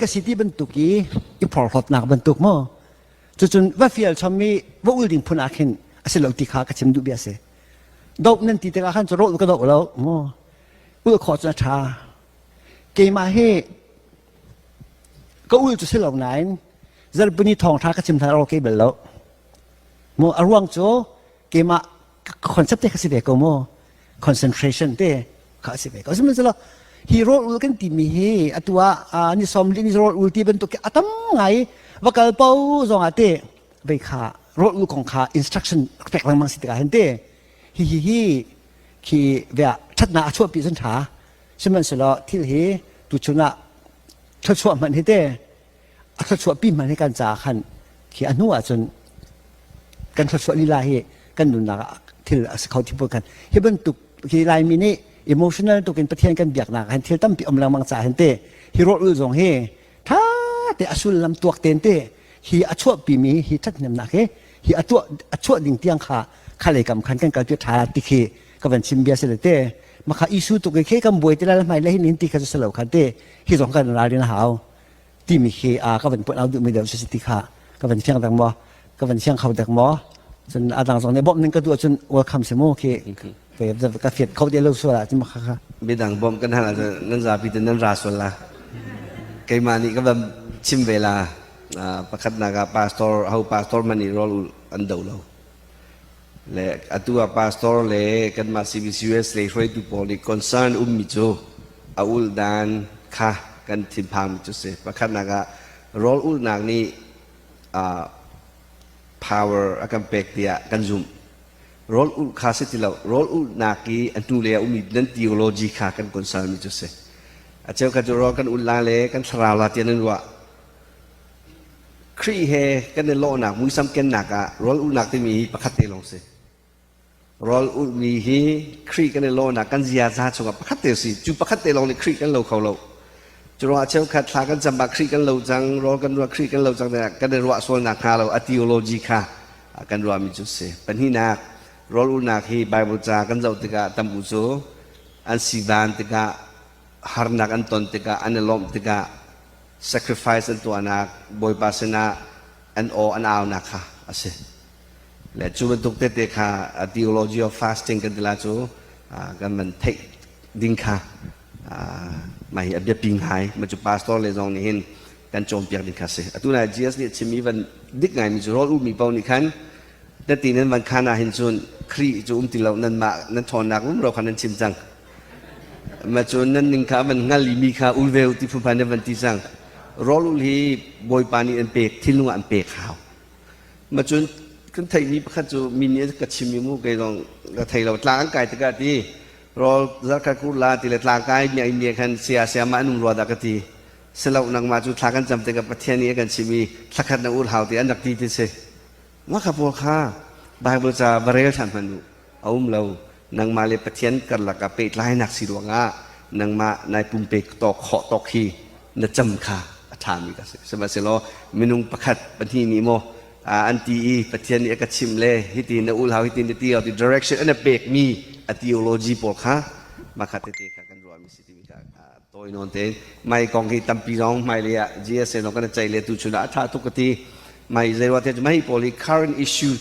Ka si ti bantuk i i phorhlawtnak bantuk maw? Cucun va fial chom i va ul ding phun ah khin a si lo ti kha ka chim duh bia si. Doh nan ti tikah khan cu rawl ka doh lo maw? Ul khawh cu a ṭha. Keimah hi ka ul cu si lo nain zarhpini thawngṭha ka chim hna ro ke bal lo. Maw a ruang cu keimah concept te kha si ve ko mu, concentration te kha si ve ko. Sihmanhsehlaw hi rawl ul kan timi hi atu ah ni 40 ni rawl ul ti bantuk a tam ngai. Va kal po zong ah te vei kha rawl ul kong kha instruction pek lengmang si tikah hin te hi hi hi khi vea thatnak a chuahpi cun tha. Sihmanhsehlaw thil hi tuchun ah thluachuah hmanh hi te a thluachuah pi hmanh hi kan caah khan khi a hnu ahcun kan thluachuah lila hi kan nunnak ah thil a si kho ti kan hi bantuk hi Laimi nih emotional tuk in Pathian kan biaknak hin thil tampi um lengmang caah hin te hi rawl ul zong hi tha te a sullam tuak ten te hi a chuahpi mi hi thathnemnak hi hi a tuah a chuah ding tiang kha kha lei kam khan kan kalpi tha ti khi ka van chim bia si le te makha isu tuk i khi kan buai te la hmai le hin ti kha su lo khan te hi zong kan ralrin a hau timi khi a ka van puan au duhmi deuh si ti kha ka van fiang dek maw, ka van fiang kho dek maw? Cun adang zong nih bawmh ning ka duh ahcun welcome si mu. Khi ka fiat kho te lo sual ah cun kha kha Midang bawmh kan hal ahcun nan zapi te nan ra sual la. Keimah nih ka van chim ve la. Pakhatnak ah pastor ho pastor man nih rawl an do lo le atu ah pastor le kanmah CBCUS lei hruaitu pawl nih concern ummi cu a ul dan kha kan thinphangmi cu si. Pakhatnak ah rawl ulnak nih power a kan pek tiah kan zumh. Rawl ulh kha si ti lo, rawl ulhnak i a hnu lei ah ummi nan theology kha kan concern mi cu si. A cheukhat cu rawl kan ulh la le kan thlarau la tiah nan ruah. Khrih he kan i lawhnak muisam kennak ah rawl ulhnak timi hi pakhat te lawng si. Rawl ulhmi hi Khrih kan i lawhnak kan ziaza chungah pakhat te si. Cu pakhat te lawng nih Khrih kan lo kho lo. Cu ruangah cheukhat thla kan cam ah Khrih kan lo cang, rawl kan ruah Khrih kan lo cang tiah kan i ruah sualnak hnga lo a theology kha kan ruahmi cu si. Pahnihnak, rawl ulhnak hi Bible ca kan zoh tikah tam u cu an sivan tikah, harnak an ton tikah, an i lawmh tikah sacrifice an tuahnak, Bawipa sinah an aw an aunak kha a si. Le cu bantuk tete kha theology of fasting kan ti la cu kan van theih ding kha mah hi a biapi ngai. Ma cu pastor le zong nih hin kan cawnpiak ding kha si. Atu nai Jesus nih a chimmi van dik ngaimi cu rawl ummi paoh nih khan tati nan van khan ah hin cun Khrih cu um ti lo, nanmah nan ṭhawnnak rumro kha nan chim cang. Ma cun nan ning kha van hngal i mi kha ul ve u ti phunphai nan van ti cang. Rawl ul hi Bawipa nih an pek, thinlung ah an pek hau. Ma cun kan theihmi pakhat cu mi nih ka chim i mu kei zong ka thei lo. Tlang an kai tikah ti rawl zarkhat kur la ti le tlang kai mi ai mi khan sia sia ma an um rua dah ka ti. Silo nangmah cu thla kan cam tikah Pathian nih a kan chim i thlakhat na ul hau ti an rak ti ti si. Mah kha pawl kha Bible ca va rel ṭhan hmanh u. A um lo. Nangmah le Pathian karlak ah pehtlainak si ruangah nangmah nai pumpek tawk khawh tawk hi na cam kha a ṭhami ka si. Sihmanhsehlaw minung pakhat pahnih nih maw an ti i Pathian nih a ka chimh le hiti na ul hau, hiti na ti hau ti direction an pekmi a theology pawl kha mah kha tete kha kan ruahmi si timi kha tawi nawn tein mai kong hi tampi zong hmailei ah GSA zong kan i ceih le tu chun ah a ṭha tuk ka ti. Mai zei ruah te cu mai pawl hi current issue.